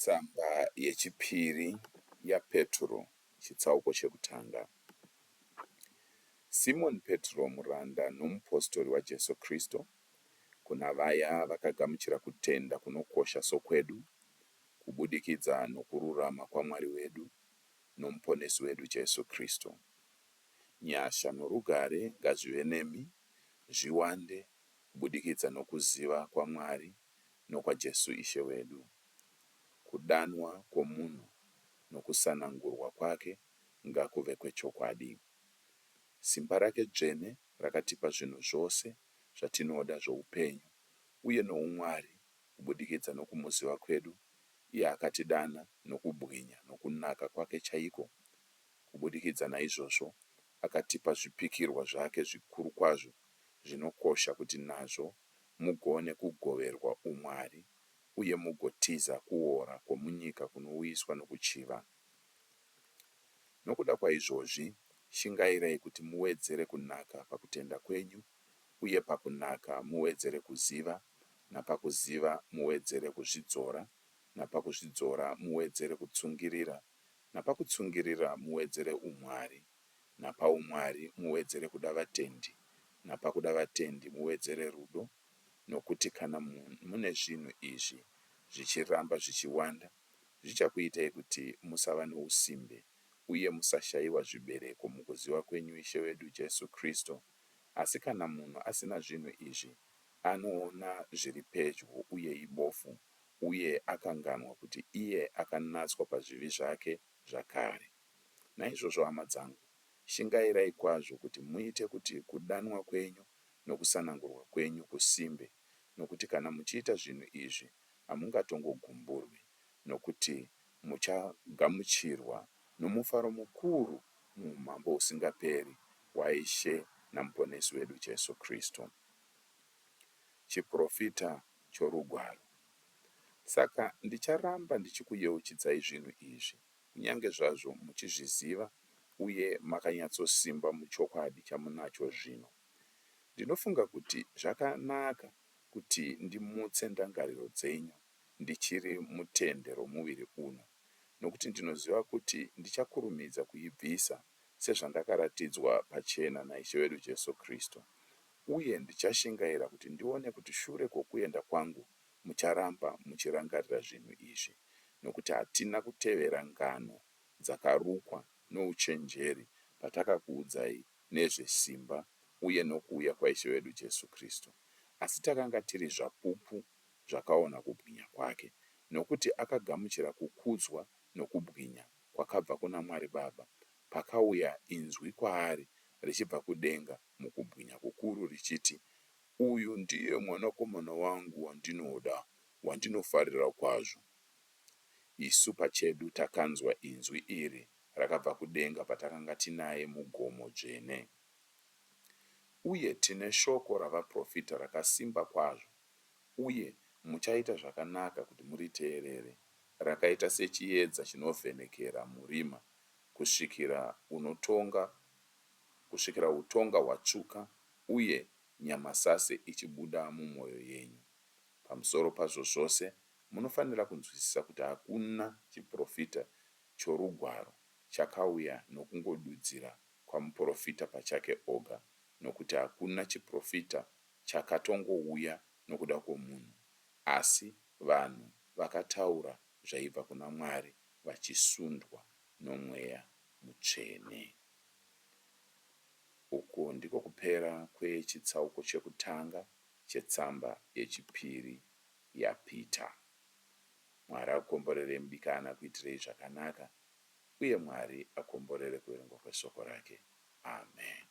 Tsamba yechipiri yaPetro chitsauko chekutanga. Simoni Petro muranda nomupostori waJesu Kristu, kuna vaya vakagamuchira kutenda kunokosha sokwedu, kubudikidza nokururama kwaMwari wedu noMuponesi wedu Jesu Kristu. Nyasha norugare ngazvive nemi, zviwande kubudikidza nokuziva kwaMwari nokwaJesu Ishe wedu. Kudanwa kwomunhu nokusanangurwa kwake ngakuve kwechokwadi. Simba rake dzvene rakatipa zvinhu zvose zvatinoda zvoupenyu uye noumwari kubudikidza nokumuziva kwedu iye akatidana nokubwinya nokunaka kwake chaiko. Kubudikidza naizvozvo akatipa zvipikirwa zvake zvikuru kwazvo zvinokosha kuti nazvo mugone kugoverwa umwari uye mugotiza kuora kwomunyika kunouyiswa nokuchiva. Nokuda kwaizvozvi, shingairai kuti muwedzere kunaka pakutenda kwenyu, uye pakunaka muwedzere kuziva, napakuziva muwedzere kuzvidzora, napakuzvidzora muwedzere kutsungirira, napakutsungirira muwedzere umwari, napaumwari muwedzere kuda vatendi, napakuda vatendi muwedzere rudo. Nokuti kana mune zvinhu izvi zvichiramba zvichiwanda, zvichakuitai kuti musava nousimbe uye musashayiwa zvibereko mukuziva kwenyu Ishe wedu Jesu Kristu. Asi kana munhu asina zvinhu izvi, anoona zviri pedyo uye ibofu, uye akanganwa kuti iye akanatswa pazvivi zvake zvakare. Naizvozvo, hama dzangu, shingairai kwazvo kuti muite kuti kudanwa kwenyu nokusanangurwa kwenyu kusimbe, nokuti kana muchiita zvinhu izvi hamungatongogumburwi, nokuti muchagamuchirwa nomufaro mukuru muumambo husingaperi hwaIshe naMuponesi wedu Jesu Kristu. Chiprofita chorugwaro. Saka ndicharamba ndichikuyeuchidzai zvinhu izvi, kunyange zvazvo muchizviziva uye makanyatsosimba muchokwadi chamunacho zvino. Ndinofunga kuti zvakanaka kuti ndimutse ndangariro dzenyu ndichiri mutende romuviri uno, nokuti ndinoziva kuti ndichakurumidza kuibvisa, sezvandakaratidzwa pachena naIshe wedu Jesu Kristu. Uye ndichashingaira kuti ndione kuti shure kwokuenda kwangu mucharamba muchirangarira zvinhu izvi, nokuti hatina kutevera ngano dzakarukwa nouchenjeri patakakuudzai nezvesimba uye nokuuya kwaIshe wedu Jesu Kristu, asi takanga tiri zvapupu zvakaona kubwinya kwake. Nokuti akagamuchira kukudzwa nokubwinya kwakabva kuna Mwari Baba, pakauya inzwi kwaari richibva kudenga mukubwinya kukuru richiti, Uyu ndiye Mwanakomana wangu wandinoda, wandinofarira kwazvo. Isu pachedu takanzwa inzwi iri rakabva kudenga patakanga tinaye mugomo dzvene. Uye tine shoko ravaprofita rakasimba kwazvo, uye muchaita zvakanaka kuti muriteerere, rakaita sechiedza chinovhenekera murima, kusvikira unotonga, kusvikira utonga hwatsvuka uye nyamasase ichibuda mumwoyo yenyu. Pamusoro pazvo zvose, munofanira kunzwisisa kuti hakuna chiprofita chorugwaro chakauya nokungodudzira kwamuprofita pachake oga, nokuti hakuna chiprofita chakatongouya nokuda kwomunhu, asi vanhu vakataura zvaibva kuna Mwari vachisundwa noMweya Mutsvene. Uku ndiko kupera kwechitsauko chekutanga chetsamba yechipiri yaPita. Mwari akukomborerei mudikani akuitirei zvakanaka uye Mwari akomborere kuverengwa kweshoko rake. Amen.